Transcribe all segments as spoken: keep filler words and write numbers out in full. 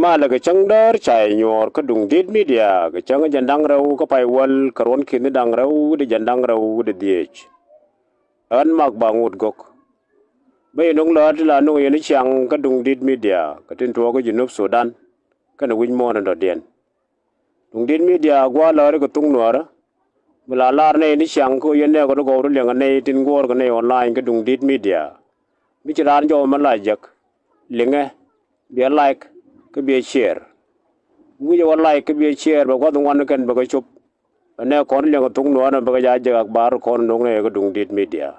Malɛ kɛ cäŋ däär ca yɛ nyuɔɔr kä Duŋdi̱t Media kɛ cäŋ jɛn da̱ŋ rɛw kä pay wäl kɛ ruɔ̱n ki̱ni da̱ŋ rɛw wi̱cdɛ jɛn da̱ŋ rɛw wi̱cdɛ dhieec. Ɣän Mak Baŋut Gök. Bä yɛ no̱ŋ lääri ti la no̱ŋ yɛn i̱ ciaŋ kä Duŋdi̱t Media kɛ tin tuɔɔk kä Junub Sudan kɛnɛ wi̱c muɔ̱ɔ̱n in dɔ̱diɛn. Duŋdi̱t Media gua̱a̱ lääri kɛ thok Nuäärä. Mi la lar nɛy ni ciaŋ kä yɛn nɛɛkɔ ni gɔw ti liɛŋɛ nɛy tin guɔ̱ɔ̱rkɛ nɛy online kä Duŋdi̱t Media. Mi ci raan jɔw mɛ la jek, liŋɛ, biɛ like kä biɛ share. Mi wi̱cɛ wä like kä biɛ share bɛ gua̱th ŋuan kɛn bɛ kɛ cop. Bɛ nɛɛkɔn liɛŋɛ thok Nuäärä bɛ kɛ jaa jek akbar kɔn no̱ŋ nɛy kä Duŋdi̱t Media.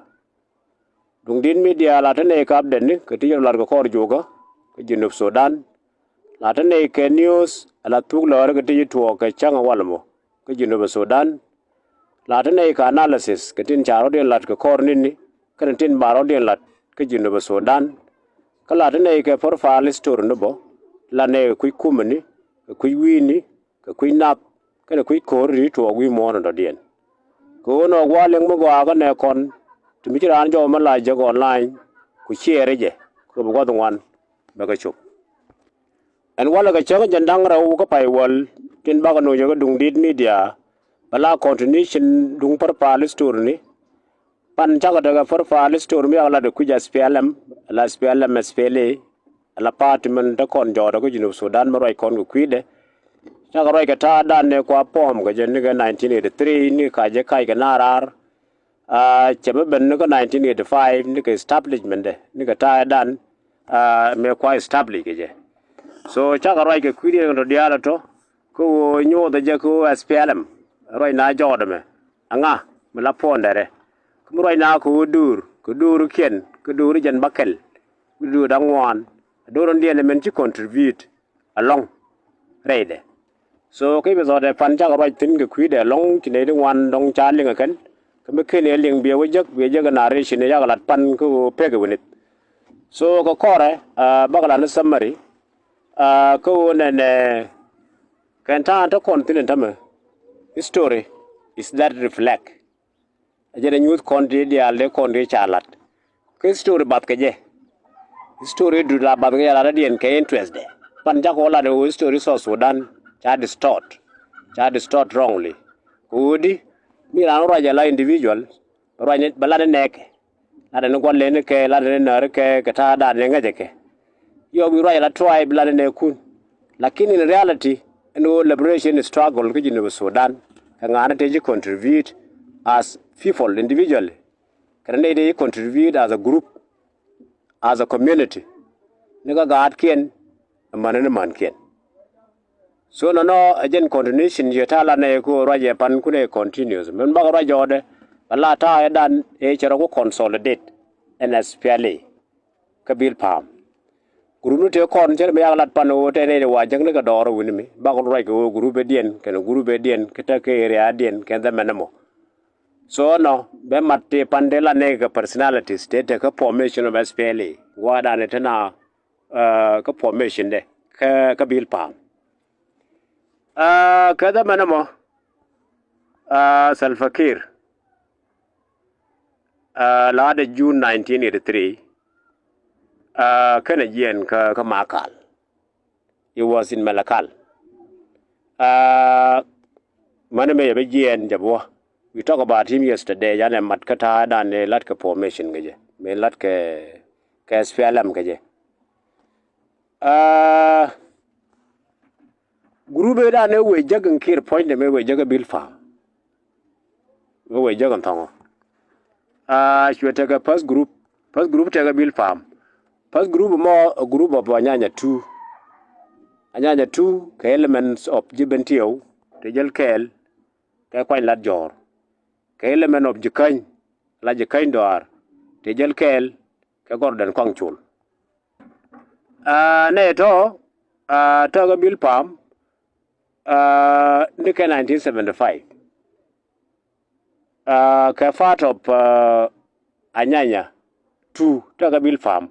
Duŋdi̱t Media la te nɛy kɛ update ni kɛ ti ci lat kɛ kɔr juɔkä kä Junub Sudan. La te nɛy kɛ news ala thuk lääri kɛ ti ci tuɔɔk kɛ cäŋ walɛ mɔ kä Junub Sudan. La te nɛy kɛ analysis kɛ tin ca rɔ̱diɛn lat kɛ kɔr ni̱ni kɛnɛ tin ba rɔ̱diɛn lat kä Junub Sudan. Kä la te nɛy kɛ profile story ni bä, la nɛy kɛ kui̱ kumɛni, kɛ kui̱ wi̱i̱ni, kɛ kui̱ nath, kɛnɛ kui̱ ko̱r ti tuɔɔk wi̱i̱ muɔ̱ɔ̱n in dɔ̱diɛn. Kɛ ɣöö nɔ gua̱a̱ liŋ mi gɔaa kä nɛɛkɔn ti mi ci raan jɔw mɛ la jek online ku share jɛ kɛ bi gua̱th ŋuan bɛ kɛ cop. Ɛn walɛ kɛ cäŋ jɛn da̱ŋ rɛw kä pay wäl tin bakɛ no̱o̱nyɛ kä Duŋdi̱t Media bɛ la continuation duŋ profile story ni. Pan cakɔ tekɛ profile story mi cakɔ lat kɛ kui̱c SPLM, ala SPLM, SPLA, ala party min te kɔn jɔɔtdɛ kä Junub Sudan mi ruac kɔn kɛ kui̱dɛ. Cakɔ ruac kɛ ta̱a̱ dan ni kua form kɛ jɛ ni kɛ nineteen eighty-three ni ka jɛ kac kɛ naar raar. Aa, cɛ mi ben ni kä nineteen eighty-five ni kɛ establishment dɛ ni kɛ ta̱a̱ dan, aa, mëë kua establish kɛ jɛ. So cakɔ ruac kɛ kui̱diɛn kɛ tɔ diaal tɔ kä ɣöö nyothɛ jɛ kä ɣöö SPLM ruac na jɔɔtdɛ mɛ. Aŋa mi la puɔ̱ndɛ rɛ kä mi ruac na kɛ ɣöö do̱r kɛ do̱r kiɛn kɛ do̱r jɛn bäkɛl. Wi̱cdɛ do̱r da̱ŋ ŋuan a do̱r in diɛn ɛmɛn ci contribute alɔŋ rɛydɛ. So kä bi dhɔtdɛ pan cakɔ ruac thi̱n kɛ kui̱dɛ alɔŋ ci nɛy ti ŋuan dɔ̱ŋ ca liŋ ɛ kɛn. Kä mi ken ɛ liŋ biɛ wä jek biɛ jek ɛ narration ɛ cakɔ lat pan kä ɣöö pek ɛ wi̱nith. So kɛ kɔrɛ, aa, bakɔ lat ni summary, aa, kä ɣöö nɛnɛ kɛn ta̱a̱n te kɔn thi̱n in tämɛ. History is that reflect. A jɛn a nyuuth kɔn ti diaal dee kɔn ti ca lat. Kä history bath kɛ jɛ. History dut la bath kɛ jɛ lat a diɛn kɛ interest dɛ. Pan cakɔ lat ɛ ɣöö history South Sudan ca distort. Ca distort wrongly. Kɛ ɣöö di mi raan ruac ala individual bɛ ruac ni bɛ lat ni nɛɛkɛ. Lat ni gua̱l leni kɛ, lat ni näri kɛ, kɛ ta̱a̱ dan ni ŋäcɛ kɛ. Yɔ bi ruac ala tribe lat ni nɛɛkun. Lakin in reality ɛn ɣöö liberation struggle kä Junub Sudan kɛ ŋa̱ni te ci contribute as people individually. Kɛnɛ nɛy te ci contribute as a group, as a community. Ni kä gaatkiɛn, amäni ni mänkiɛn. So nɔnɔ ɛ jɛn continuation yɛ ta̱a̱ la nɛy ku ruac ɛ pan kunɛ continuous. Min bakɔ ruac jɔɔdɛ bɛ la ta̱a̱ ɛ dan ɛ cɛ rɔ ku consolidate ɛn SPLA kä Bill Palmer. Group ni tëë kɔn cɛ rɛ mi yak lat pan ɣöö tɛ nɛy ti wa jäkni kɛ dɔɔr wi̱ni mi bakɔ ruac kɛ ɣöö group ɛ diɛn kɛnɛ group ɛ diɛn kä tekɛ area diɛn kɛn dhɛ mɛn ɛmɔ. So nɔ bɛ mat ti pan ti la nɛy kɛ personalities tëë tekɛ formation of SPLA gua̱a̱ dan ɛ te na aa, kä formation dɛ kä, kä Bill Palmer. Aa, kä dhɛ mɛn ɛmɔ, aa, Salva Kiir, aa, laadɛ June nineteen eighty-three, aa, kɛnɛ jiɛn kä, kä Makal. He was in Malakal. Aa, mani mëë yɛ bi jiɛɛn jɛ buɔ. We talk about him yesterday, yanɛ mat kä ta̱a̱ dan ni lat kɛ formation kɛ jɛ. Mëë lat kɛ, kɛ SPLM kɛ jɛ. Aa, group ëë dan ni wëë jäk in Kiir puɔ̱nydɛ mëë wëë jäk in Bill Palmer. Wee wee jek in thɔŋɔ. Aa, cuɛ tekɛ first group. First group tekɛ Bill Palmer. First group mɔ a group of Anyanya two. Anyanya two kɛ elements of ji̱ Bentiu, te jäl kɛɛl kɛ Kuany Lat Jɔ̱ɔ̱r. Kɛ element of Ji̱käny, la Ji̱käny Dɔaar, te jäl kɛɛl kɛ Gɔrdɛn Kɔaŋ Col. Aa, nɛ tɔ, aa, tekɛ Bill Palmer, aa, ni kɛ nineteen seventy-five. Aa, kɛ part of, aa, Anyanya two tekɛ Bill Palmer.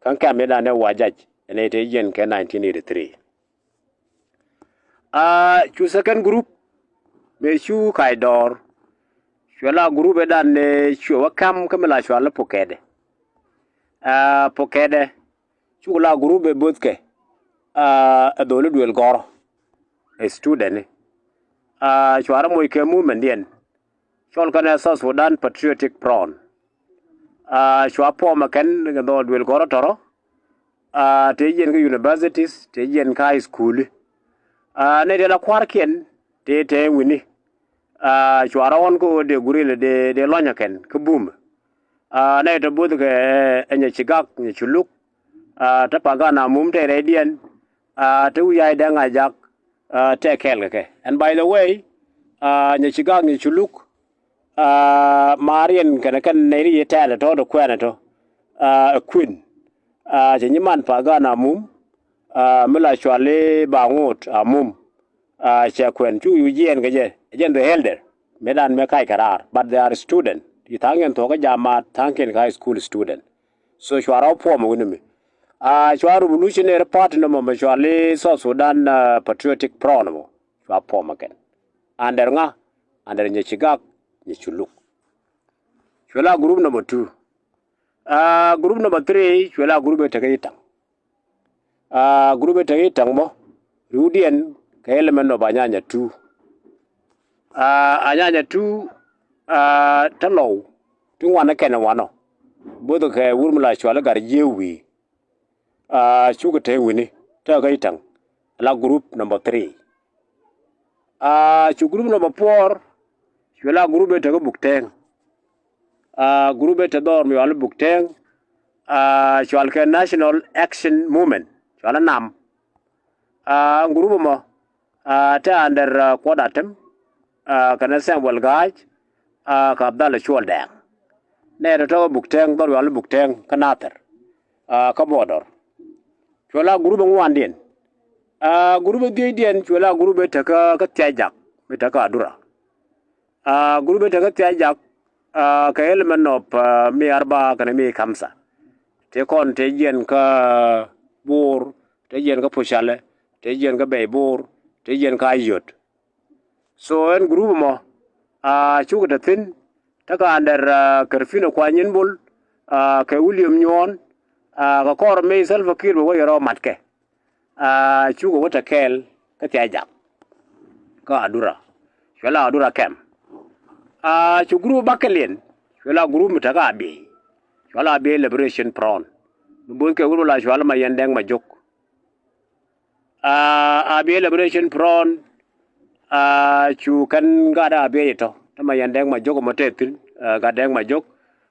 Kä kɛm ni dan ni wa jac ni te jiɛn kɛ nineteen eighty-three. Aa, cu second group mëë cu Kac Dɔɔr. Cuɛ la group ëë dan ni cuɛ wä kam kä mi la cua lä Pokɛtdɛ. Aa, Pokɛtdɛ cu la group ëë both kɛ. aa, ɛ dholi duël gɔ̱rä, ɛ student ni. Aa, cua rɔ moc kɛ movement diɛn cɔl kɛnɛ South Sudan Patriotic Front. Aa, cua puɔmɛ kɛn kɛ dholi duël gɔ̱rä tɔ̱rä. Aa, tëë jiɛn kä universities, tëë jiɛn kä high school. Aa, nɛy tëë la kua̱rkiɛn tëë tëë wi̱ni. Aa, cua rɔ ɣɔn kä ɣöö dee guril dee, dee lɔ̱nyä kɛn kä bumɛ. Aa, nɛy tɔ̱ bo̱th kɛ, ɛ, Nyɛ Ci Gak, Nyɛ Ci Luk. Aa, te Pagana Mum te rɛydiɛn. Aa, te Wi̱i̱ Ay Dɛŋ Ajak, aa, te kɛɛl kɛ kɛ. And by the way, aa, Nyɛ Ci Gak, Nyɛ Ci Luk, aa, maariɛn kɛnɛ kɛn nɛy ri tɛɛl tɔ̱ te kuɛɛnɛ tɔ̱. Aa, ɛ kuën. Aa, cɛ nyiman Pagana Mum. Aa, mi la cuali Baŋot Amum. Aa, cɛ kuɛn cu wi̱i̱ jiɛɛn kɛ jɛ, ɛ jɛn the elder. Mëë dan mëë kac kɛ raar, but they are student. Ti tha̱a̱ŋkiɛn thuɔ̱k kä jamaat, tha̱a̱ŋkiɛn kɛ high school student. So cua rɔ puɔmɛ wi̱ni mi. Aa, cua revolutionary party nɔmɔ mɛ cuali South Sudan, aa, Patriotic Front nɔmɔ. Cua puɔmɛ kɛn. Under ŋa? Under Nyɛ Ci Gak, Nyɛ Ci Luk. Cuɛ la group number two. Aa, group number three, cuɛ la group ëë tekɛ i̱ taŋ. Aa, group ëë tekɛ i̱ taŋ mɔ, riwdiɛn kɛ element of Anyanya two. Aa, Anyanya two, aa, te Lɔw, ti ŋuan kɛnɛ wanɔ. Bo̱th kɛ wur mi la cuali Gat Jiëë wi̱i̱. Aa, cukɛ te wi̱ni, tekɛ i̱ taŋ. La group number three. Aa, cu group number four, cuɛ la group ëë tekɛ Buk Tɛŋ. Aa, group ëë te dhɔr mi cuali Buk Tɛŋ. Aa, cual kɛ National Action Movement, cual nam. Aa, group mɔ, aa, te under, aa, Kuɔt Atem, aa, kɛnɛ Samuel Ga̱a̱c, aa, kɛ Abdalla Cuɔl Dɛŋ. Nɛy tɔ̱ tɔ̱ Buk Tɛŋ, dhɔr cuali Buk Tɛŋ kä Nathir, aa, kä border. Cuɛ la group ŋuandiɛn. Aa, group dhiecdiɛn cuɛ la group ëë tekä kä Thia̱c Jak, mi tekä Adura. Aa, group ëë tekä Thia̱c Jak, aa, kɛ element of, aa, mi arba kɛnɛ mi kamsa. Tëë kɔn tëë jiɛn kä Bor, tëë jiɛn kä Pucalɛ, tëë jiɛn kä Bɛy Bor, tëë jiɛn kä Ayot. So ɛn group mɔ, aa, cukɛ te thi̱n, tekɛ under, aa, Kɛrpinɛ Kuany Nyin Bol, aa, kɛ William Nyuɔ̱ɔ̱n, aa, kɛ kɔr mëë Salva Kiir bɛ wä yɛ rɔ matkɛ. Aa, cukɛ wä te kɛɛl kä Thia̱c Jak kä Adura. Cuɛ la Adura kɛm. Aa, cu group bakɛliɛn, cuɛ la group mi tekä Abiey. Cuɛ la Abiey Liberation Front. Mi bo̱th kɛ wur mi la cuali Mayɛn Dɛŋ Majok. Aa, Abiey Liberation Front, aa, cu kɛn Gat Abiey tɔ̱, te Mayɛn Dɛŋ Majok mɔ te thi̱n, aa, Gat Dɛŋ Majok,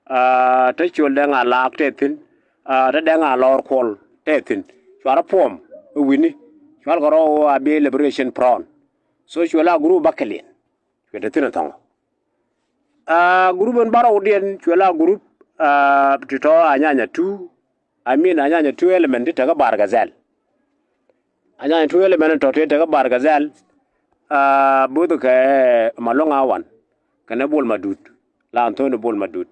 aa, te Col Dɛŋ Alaak te thi̱n, aa, te Dɛŋ Alɔr Kuɔl te thi̱n. Cua rɔ puɔm wi̱ni, cual kɛ rɔ Abiey Liberation Front. So cuɛ la group bakɛliɛn, cuɛ te thi̱n ɛ thɔŋ. Aa, group in bärɔwdiɛn cuɛ la group, aa, ti tɔ̱ Anyanya two, I mean Anyanya two element ti tekä Bar Gazal. Anyanya two element tɔ̱ ti tekä Bar Gazal, aa, bo̱th kɛ Malɔŋ Awan kɛnɛ Bol Madut, la Anthony Bol Madut.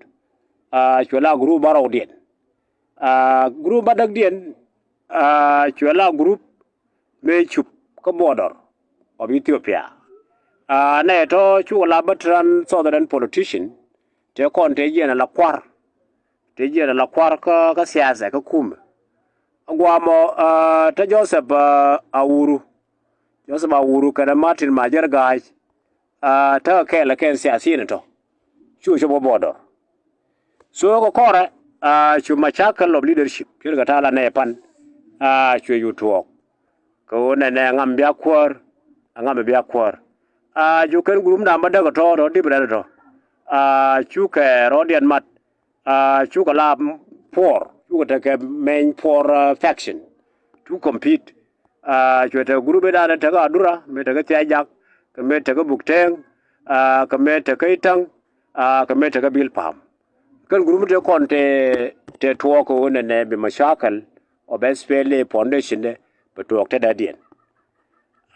Aa, cuɛ la group bärɔwdiɛn. Aa, group bädäkdiɛn, aa, cuɛ la group mëë cup kä border of Ethiopia. Aa, nɛy tɔ̱ cukɛ la veteran Southern politician, tëë kɔn tëë jiɛn ala kua̱r, tëë jiɛn ala kua̱r kä, kä siasa kä kumɛ. Guamɔ, aa, te Joseph, aa, Awuru, Joseph Awuru kɛnɛ Martin Majɛr Ga̱a̱c, aa, tekɛ kɛɛl kɛn siasiin tɔ̱. Cu cop kä border. So kɛ kɔrɛ, aa, cu macakɛl of leadership, cuɛ kɛ ta̱a̱ la nɛy pan, aa, cuɛ cu tuɔɔk. Kɛ ɣöö nɛnɛ ŋam bia kuäär, ɛ ŋam bia kuäär. Aa, cu kɛn group dan bädäk tɔ̱, tɔ̱ different tɔ̱. Aa, cukɛ rɔɔdiɛn mat, aa, cukɛ la puɔr, cukɛ tekɛ mɛny puɔr, aa, faction. Cu compete. Aa, cuɛ tekɛ group ëë dan tekä Adura, mëë tekä Thia̱c Jak, kɛ mëë tekä Buk Tɛŋ, aa, kɛ mëë tekä Itaŋ, aa, kɛ mëë tekä Bil Pam. Kɛn group tëë kɔn tëë, tëë tuɔɔk kɛ ɣöö nɛnɛ bi macakɛl of S P L A foundation dɛ bɛ tuɔɔk tetdädiɛn.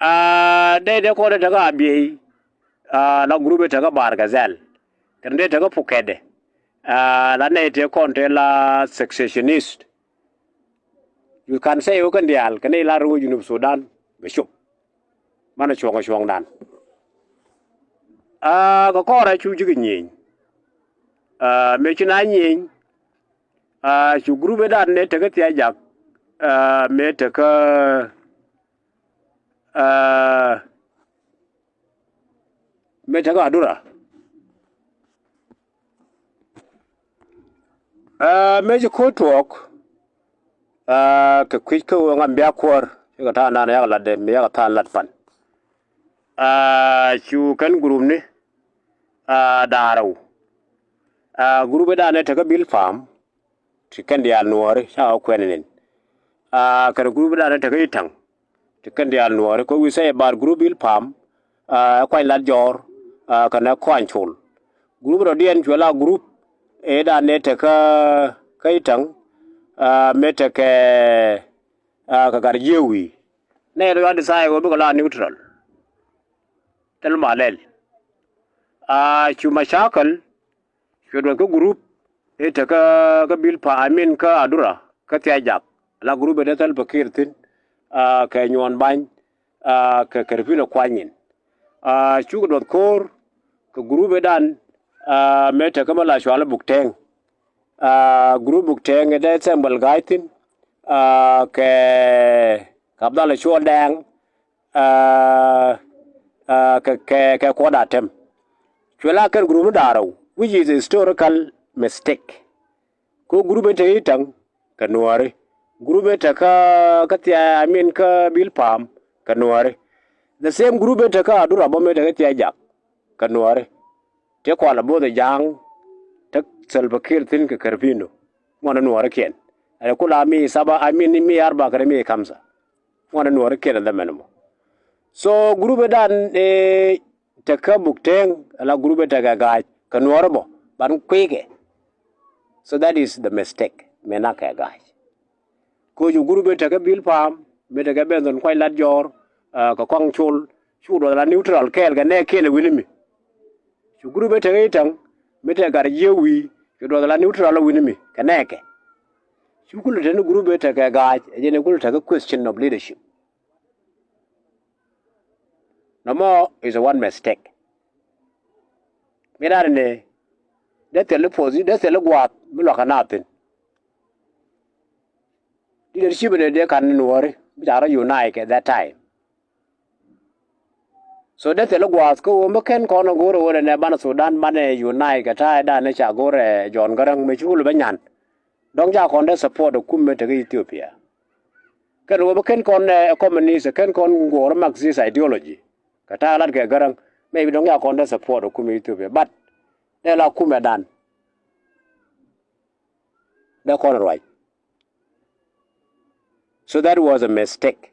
Aa, nɛy tëë kɔn tëë tekä Abiey, aa, la group ëë tekä Bar Gazal, kɛnɛ tëë tekä Pukɛdɛ, aa, la nɛy tëë kɔn tëë la secessionist. You can say ɣöö kɛn diaal kɛ nɛy la rɛy wä Junub Sudan bɛ cop. Manɛ cuɔ̱ŋ cuɔ̱ŋdan. Aa, kɛ kɔrɛ cu ji̱ kɛ nyieny. Aa, mëë ci na nyieny, aa, cu group ëë dan mëë tekä Thia̱c Jak, aa, mëë tekä Tekɛ Adura. Aa, mëë ci ko̱r tuɔɔk, aa, kɛ kui̱c kä ɣöö ŋa mi bia kuäär, cikɛ ta̱a̱ naan yakɛ lat dee mi yakɛ tha̱a̱ŋ lat pan. Aa, cu kɛn group ni, aa, da̱a̱r rɛw. Aa, group ëëdan ëë tekä Bilpam, ti kɛn diaal Nuɔɔri, ca ɣä kuɛn inin. Aa, kɛnɛ group ëëdan ëë tekä Itaŋ, ti kɛn diaal Nuɔɔri, kɛ ɣöö we say about group Bilpam, aa, ɛ Kuany Lat Jɔɔr, aa, kɛnɛ Kuany Col. Group rɔ̱diɛn cuɛ la group ëëdan ëë tekä kä Itaŋ, aa, mëë tekɛ, aa, kɛ Gat Jiëë wi̱i̱. Nɛ yɛ lɔ ya decide ɣöö bikɛ la neutral. Thil malɛl. Aa, cu macakɛl, cuɛ duɔth kä group ëë tekä kä Bilpam, I mean kä Adura, kä Thia̱c Jak. La group ëë te Salva Kiir thi̱n, aa, kɛ Nyuɔn Bany, aa, kɛ Kɛrpinɔ Kuany in. Aa, cukɛ duɔth ko̱r kɛ group ëëdan, aa, mëë tekä mi la cɔal i̱ Buk Tɛŋ. Aa, group Buk Tɛŋ ëë te Samuel Ga̱a̱c thi̱n, aa, kɛ, kɛ Abdalla Cuɔl Dɛŋ, aa, aa, kɛ, kɛ, kɛ Kuɔt Atɛm. Cuɛ la kɛn group ni da̱a̱r rɛw, which is a historical mistake. Kɛ ɣöö group ëë tekä Itaŋ kɛ Nuɔɔri. Group ëë tekä kä Thia̱c, I mean kä Bilpam kɛ Nuɔɔri. The same group ëë tekä Adura bä mëë tekä Thia̱c Jak kɛ Nuɔɔri. Tëë kualɛ bo̱o̱th ɛ Ja̱a̱ŋ, te Salva Kiir thi̱n kɛ Kɛrpinɔ. Ŋuɔ̱nɛ Nuɔɔrikiɛn. Ɛ kula mi saba, I mean mi arba kɛnɛ mi kamsa. Ŋuɔ̱nɛ Nuɔɔrikiɛn ɛ dhɛmɛn mɔ. So group ëëdan ëë tekä Buk Tɛŋ, ala group ëë tekɛ Ga̱a̱c kɛ Nuɔɔri bä, ban kuikɛ. So that is the mistake, mëë nak kɛ Ga̱a̱c. Kɛ ɣöö cu group ëë tekä Bilpam, mëë tekɛ Benson Kuany Lat Jɔɔr, aa, kɛ Kuany Col, cukɛ duɔth la neutral kɛɛl kɛ nɛɛkiɛn ɛ wi̱ni mi. Cu group ëë tekä Itaŋ, mëë tekɛ Gat Jiëë wi̱i̱, cu duɔth la neutral ɛ wi̱ni mi kɛ nɛɛkɛ. Cu kulɛ te ni group ëë tekɛ Ga̱a̱c, ɛ jɛn ɛ kulɛ tekɛ question of leadership. Nɔmɔ is a one mistake. Mi raan ni dee thil i̱ posi, dee thil i̱ gua̱a̱th mi luakä naath thi̱n. Leadership ni dee ka̱n ni Nuɔɔri mi ca rɔ unite at that time. So dee thil i̱ gua̱a̱th kä ɣöö mi ken kɔn ɛ go̱o̱r ɛ ɣöö nɛ banɛ Sudan banɛ unite kɛ ta̱a̱ ëëdan ëë ca go̱o̱r ɛ John Garang mi cukɛ lɛ bä nyan. Dɔ̱ŋ ca kɔn dee support ɛ kum mëë tekä Ethiopia. Kɛn ɣöö bi ken kɔn ɛ communist, ken kɔn guɔ̱ɔ̱r Marxist ideology kɛ ta̱a̱ lat kɛ Gäräŋ, maybe dɔ̱ŋ ca kɔn dee support ɛ kum Ethiopia. But dee la kum ɛ dan. Dee kɔn ruac. So that was a mistake.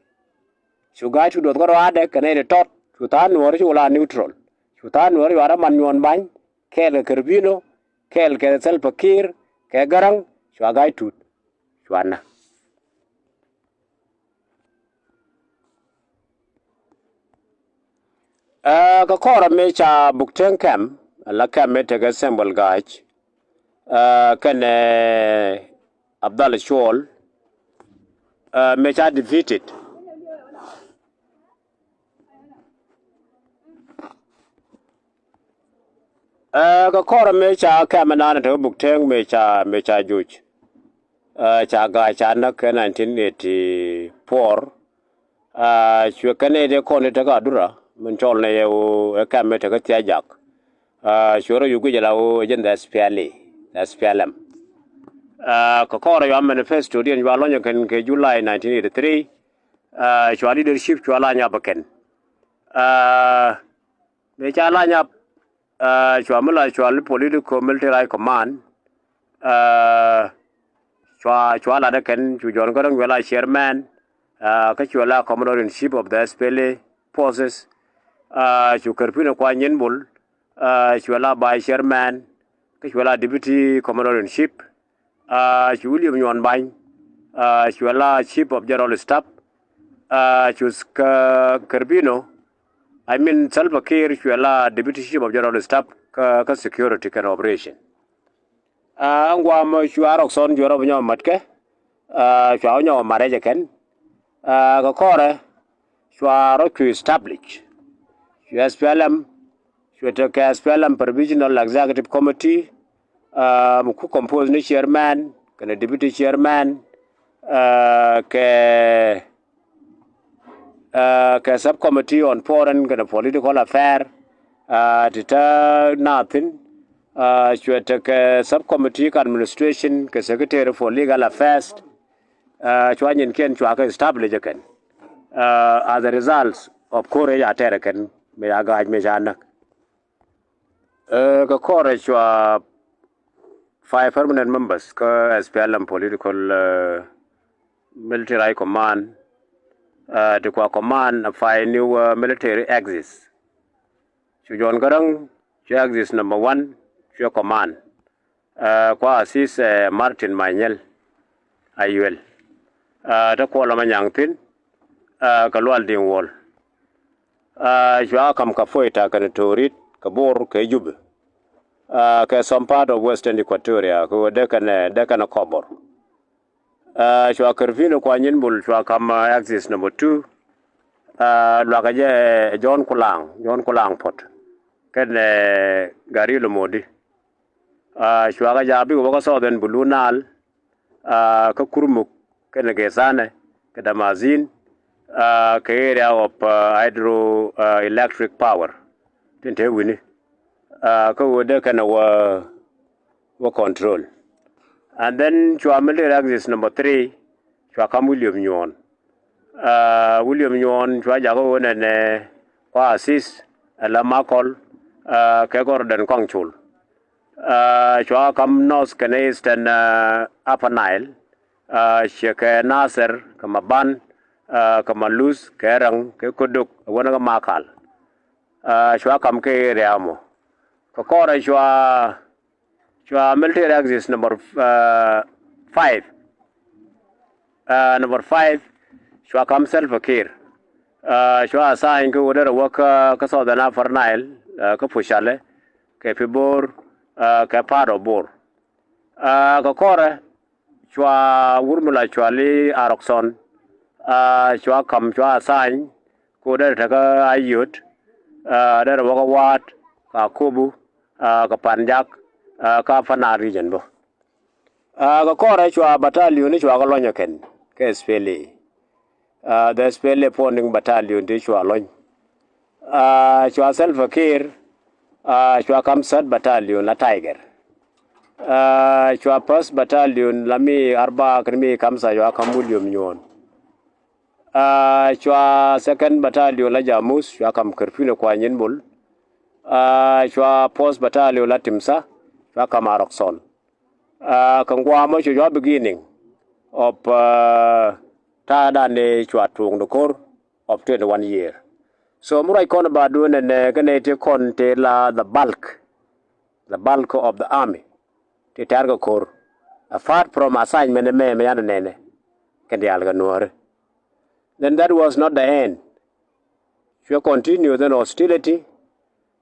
Cu Ga̱a̱c cu duɔth kä ruaadɛ kɛ nɛy ti tɔt, cu tha̱a̱ŋ Nuɔɔri cu la neutral. Cu tha̱a̱ŋ Nuɔɔri cuarɛ man Nyuɔn Bany, kɛɛl kɛ Kɛrbino, kɛɛl kɛ Salva Kiir, kɛ Gäräŋ, cua Ga̱a̱c tut. Cua näk. Ɛ, kɛ kɔrɛ mëë ca Buk Tɛŋ kɛm, ala kɛm mëë tekɛ Samuel Ga̱a̱c, ɛ, kɛnɛ Abdalla Cuɔl, ɛ, mëë ca defeated. Ɛ, kɛ kɔrɛ mëë ca kɛm ɛnan tekɛ Buk Tɛŋ mëë ca, mëë ca joc. Ɛ, ca Ga̱a̱c ca näk kɛ nineteen eighty-four. Ɛ, cuɛ kɛn nɛy tëë kɔn i̱ tekɛ Adura min cɔl nɛ yɛ ɣöö ɛ kɛm i̱ tekɛ Thia̱c Jak. Ɛ, cuɛ rɔ yuk guic ala ɣöö ɛ jɛn the S P L A, the S P L M. Ɛ, kɛ kɔrɛ yua manifesto diɛn cua lɔ̱nyɛ kɛn kɛ July nineteen eighty-three. Ɛ, cua leadership cua la nyap ɛ kɛn. Ɛ, mëë ca la nyap, ɛ, cua mi la cua li political military high command, ɛ, cua, cua lat ɛ kɛn, cu John Garang cuɛ la chairman, ɛ, kä cuɛ la commander in chief of the S P L A forces, ɛ, cu Kɛrbino Kuany Nyin Bol, ɛ, cuɛ la vice chairman, kä cuɛ la deputy commander in chief. Ɛ, cu William Nyuɔn Bany, ɛ, cuɛ la chief of general staff, ɛ, cu s-, kɛ, Kɛrbino, I mean Salva Kiir cuɛ la deputy chief of general staff kä, kä security kɛnɛ operation. Ɛ, ɛn guam cua Rockson cuɛ rɔ bi nyɔk mat kɛ, ɛ, cua wä nyɔk mat rɛc ɛ kɛn. Ɛ, kɛ kɔrɛ cua rɔ cu establish, cu S P L M, cuɛ tekɛ S P L M Provisional Executive Committee, ɛ, mi ku compose ni chairman kɛnɛ deputy chairman, ɛ, kɛ, ɛ, kɛ subcommittee on foreign kɛnɛ political affair, Aa, ti te naath thi̱n, aa, cuɛ tekɛ subcommittee kɛ administration kɛ secretary for legal affairs. Aa, cua nyinkiɛn cua kɛ establish ɛ kɛn. Aa, as a result of ko̱r ëë ca tɛr ɛ kɛn mëë ca ga̱a̱c mëë ca näk. Ɛ, kɛ kɔrɛ cua five permanent members kä S P L M political, ɛ, military high command, ɛ, ti kua command a five new, ɛ, military axis. Cu John Garang cu axis number one, cu command. Ɛ, kua assist, ɛ, Martin Manyel Ayuel. Ɛ, te Kuɔl Manyaŋ thi̱n, ɛ, kɛ Lual Diŋ Wuɔl. Aa, cua kam kɛ Foita kɛnɛ Torit kɛ Bor kɛ Jubɛ. Aa, kɛ some part of Western Equatoria kɛ ɣöö dee kɛnɛ, dee kɛnɛ Kɔbor. Aa, cua Kɛrpinɛ Kuany Inbul cua kam, aa, axis number two. Aa, luakä jɛ, ɛ, John Kulaŋ, John Kulaŋ Puɔt kɛnɛ, ɛ, Gari Lomodi. Aa, cua kɛ jaak bikɛ wä kä Southern Blue Nile. Aa, kä Kurmuk kɛnɛ Gesanɛ kɛ Damazin, aa, kɛ area of, aa, hydro, aa, electric power tin te wi̱ni. Aa, kä ɣöö dee kɛnɛ wä, wä control. And then cua military axis number three, cua kam William Nyuɔn. Aa, William Nyuɔn cua jakä ɣöö nɛnɛ kua assist ɛ la Makɔl, aa, kɛ Gordon Kɔŋ Col. Aa, cua kam North kɛnɛ Eastern, aa, Upper Nile. Aa, ciɛ kɛ Nasir kɛ Maban, aa, kɛ Maluth kɛ Raŋ kɛ Kodok ɛ wänä kɛ Makal. Aa, cua kam kɛ area mɔ. Kɛ kɔrɛ cua, cua military axis number, aa, five. Aa, number five, cua kam Salva Kiir. Aa, cua assign kä ɣöö derɛ wä kä, kä Southern Upper Nile, aa, kä Pucalɛ kɛ Pibor, aa, kɛ part of Bor. Aa, kɛ kɔrɛ cua wurmila cua li Arokson. Aa, cua kam cua assign kä ɣöö derɛ tekä Ayot. Aa, derɛ wä kä Waat, kä Akobo, aa, kä Panjak, aa, kä Upper Nile region bä. Aa, kɛ kɔrɛ cua battalion ni cua kɛ lɔny ɛ kɛn kɛ S P L A. Aa, the S P L A founding battalion ti cua lɔny. Aa, cua Salva Kiir, aa, cua kam third battalion la Tiger. Aa, cua first battalion la mi arba kɛnɛ mi kamsa cua kam William Nyuɔn. Aa, cua second battalion la Jamus cua kam Kɛrpinɛ Kuany Inbul. Aa, cua fourth battalion la Timsa cua kam Arokson. Aa, kɛ ŋuamɔ cua, cua beginning of, aa, ta̱a̱ dan ni cua tuŋ di ko̱r of twenty one year. So mi ruac kɔn ba duun nɛnɛ kɛ nɛy ti kɔn ti la the bulk, the bulk of the army ti tɛr kɛ ko̱r, apart from assignment mɛ mɛ yan nɛnɛ kɛn diaal kɛ Nuɔ̱ɔ̱ri. Then that was not the end. Cua continue then hostility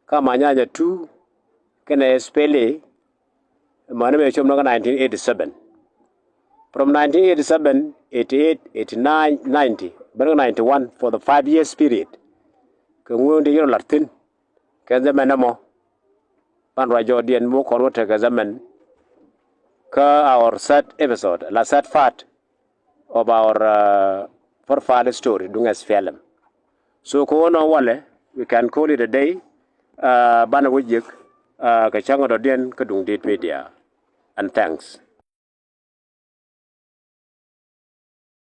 kä Manyanya two kɛnɛ S P L A. Mani mɛ com ni kä nineteen eighty seven. From nineteen eighty seven, eighty eight, eighty nine, ninety, ben kä ninety one, for the five years period. Kɛ ŋuun ti yɛn lat thi̱n kɛ zaman ɛmɔ. Ban ruac jɔɔdiɛn mi wä kɔn wä tekɛ zaman kä our third episode la third part of our, uh, profile story duŋ S P L M. So kɛ wä nɔ walɛ, we can call it a day. Uh, banɛ wä jiɛk, uh, kɛ cäŋ dɔ̱diɛn kä duŋ dit media. And thanks.